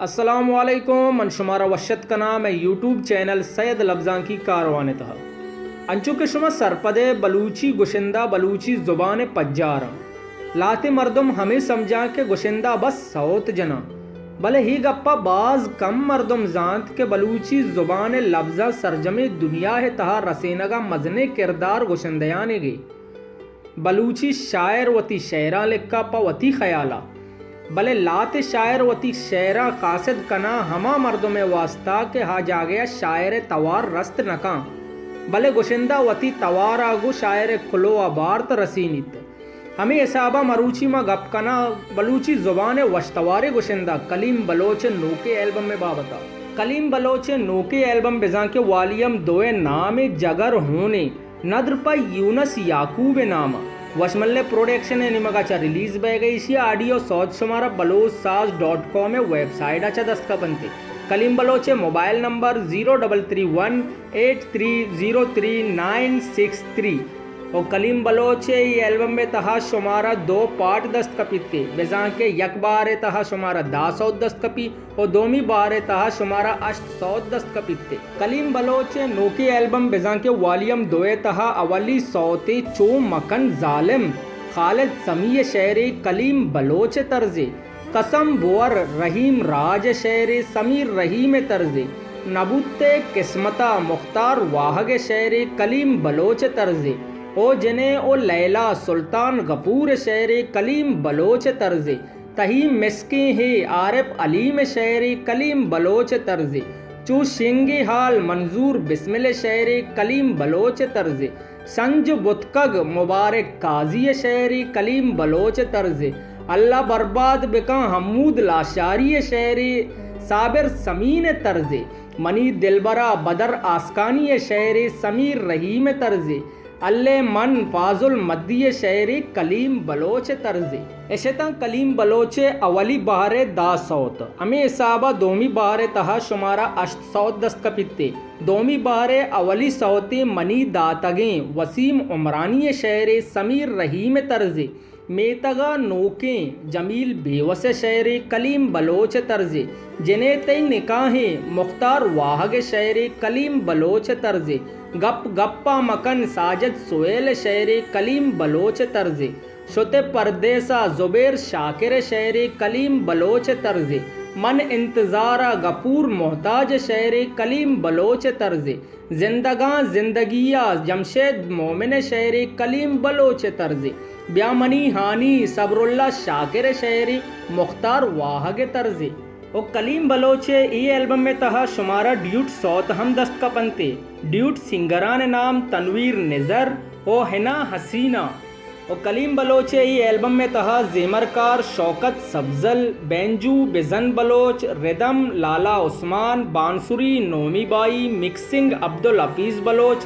السلام علیکم، من شمارا وش اتک کناں مئے یوٹیوب چینل سید لبزانکی کاروان ءِ تہا۔ انچو کہ شما سرپد ئے، بلوچی گشندہ بلوچی زبان ءِ پجار انت۔ لہتے مردم ہمے سمجھاں کہ گشندہ بس سوت جناں، بلے اے گپ ءَ باز کم مردم زانت کہ بلوچی زبان ءِ لبزاں سرجمیں دنیا ءِ تہا رسینگ ءَ مزنیں کردار گشندہانیگ ءِ۔ بلوچی شاعر وتی شعراں لکھا پہ وتی خیالا، بلے لہتے شاعر وتی شعراں قاصد کناں ہما مردم ءِ واستا کہ آ جاگہ ءَ شاعر ءِ توار رست نہ کن، بلے گشندہ وتی توار ءَ گوں شاعر ءِ کلوہ ءَ بارت رسینیت۔ ہمے حساب ءَ مروچی ما گپ کناں بلوچی زبان ءِ وشتواریں گشندہ کلیم بلوچ ءِ نوکیں البم ءِ بابت ءَ۔ کلیم بلوچ ءِ نوکیں البم بزاں کہ والیوم دو ءِ نام ءَ جگر ہونیں ندر پہ یونس یعقوب ءِ نام ءَ وشملے پروڈکشن ءِ نیمگ ءَ چہ ریلیز بئیگ ءَ، ایشی ءِ آڈیو سوت شمارا بلوچ ساز ڈاٹ کام ءِ ویب سائٹ ءَ چہ دست کپنت۔ کلیم بلوچ ءِ mobile number zero double three one at three zero three nine six three. و کلیم بلوچ ءِ اے البم ءِ تہا شمارا دو پارٹ دست کپیت، بزاں کہ یک بہار ءِ تہا شمارا دہ سوت دست کپی و دومی بہار ءِ تہا شمارا ہشت سوت دست کپیت۔ کلیم بلوچ ءِ نوکیں البم بزاں کہ والیوم دو ءِ تہا اولی سوتے چو مکن ظالم، خالد سمی ءِ شعرے، کلیم بلوچ ءِ طرزے۔ قسم بور، رحیم راج ءِ شعرے، سمیر رحیم ءِ طرزے۔ نبوت ءِ قسمت ءَ، مختار واہگ ءِ شعرے، کلیم بلوچ ءِ طرزے۔ او جنین او لیلا، سلطان غفور ءِ شعرے، کلیم بلوچ ءِ طرزے۔ تہی مسکیں ہے، عارف علیم ءِ شعرے، کلیم بلوچ ءِ طرزے۔ چو شنگے حال، منظور بسمل ءِ شعرے، کلیم بلوچ ءِ طرزے۔ سنج بتکگ، مبارک قاضی ءِ شعرے، کلیم بلوچ ءِ طرزے۔ اللہ برباد بکن، حمود لاشاری ءِ شعرے، صابر سمین ءِ طرزے۔ منی دلبرا، بدر آسکانی ءِ شعرے، سمیر رحیم ءِ طرزے۔ اللہ من، فاضل مدی ءِ شعرے، کلیم بلوچ ءِ طرزے۔ اش اتاں کلیم بلوچ ءِ اولی بہار ءِ دہ سوت۔ ہمے حساب ءَ دومی بہار ءِ تہا شمارا ہشت سوت دست کپیت۔ دومی بہار ءِ اولی سوتے منی داتگیں، وسیم عمرانی ءِ شعرے، سمیر رحیم ءِ طرزے۔ میتگ ءَ نوکیں، جمیل بیوس ءِ شعرے، کلیم بلوچ ءِ طرزے۔ جنین تئی نکاحیں، مختار واہگ ءِ شعرے، کلیم بلوچ ءِ طرزے۔ گپ گپ ءَ مکن، ساجد سہیل ءِ شعرے، کلیم بلوچ ءِ طرزے۔ شت پردیس ءَ، زبیر شاکر ءِ شعرے، کلیم بلوچ ءِ طرزے۔ من انتظار ءَ، غفور محتاج ءِ شعرے، کلیم بلوچ ءِ طرزے۔ زندگاں زندگی ءَ، جمشید مومن ءِ شعرے، کلیم بلوچ ءِ طرزے۔ بیا منی ہانی، صبراللہ شاکر ءِ شعرے، مختار واہگ ءِ طرزے۔ و کلیم بلوچ ءِ اے البم ءِ تہا شمارا ڈیوٹ سوت ہم دست کپنت۔ ڈیوٹ سنگران ءِ نام تنویر نزر و حنا حسینہ۔ و کلیم بلوچ ءِ اے البم ءِ تہا زیمرکار شوکت سبزل، بینجو بزن بلوچ، ردم لالا عثمان، بانسری نومی بائی، مکسنگ عبدالحفیظ بلوچ،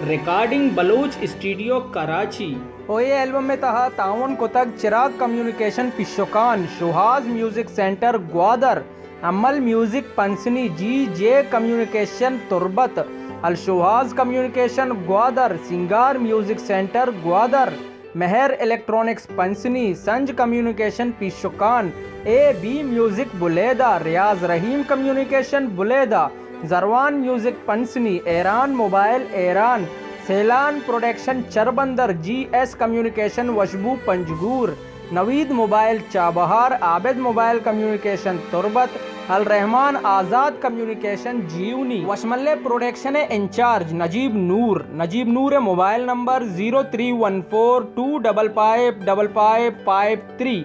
ریکارڈنگ بلوچ اسٹوڈیو کراچی۔ و اے البم ءِ تہا تعاون کتگ چراغ کمیونیکیشن پیشکان، شوہاز میوزک سینٹر گوادر، امل میوزک پنسنی، جی جے کمیونیکیشن تربت، الشوہاز کمیونیکیشن گوادر، سنگار میوزک سینٹر گوادر، مہر electronics Pasni, Sanj communication Peshkan, A B music Buleda, Riaz Rahim communication Buleda, Zarwan music Pasni, Iran mobile Iran, Seelan production Churbandar, G S communication وشبو Panjgur, Naveed mobile Chabahar, Abid mobile communication Turbat, Alrahman Azad communication Jiwani. وشملے پروڈکشن ءِ انچارج نجیب نور، نجیب نور ءِ mobile number zero three one four two double five double five five three.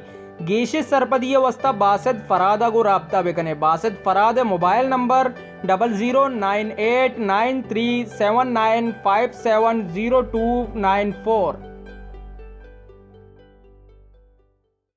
گیشیں سرپدی ءِ واستا باسط فراد ءَ گوں رابطہ بکنے۔ باسط فراد ءِ mobile number double zero nine eight nine three seven nine five seven zero two nine four.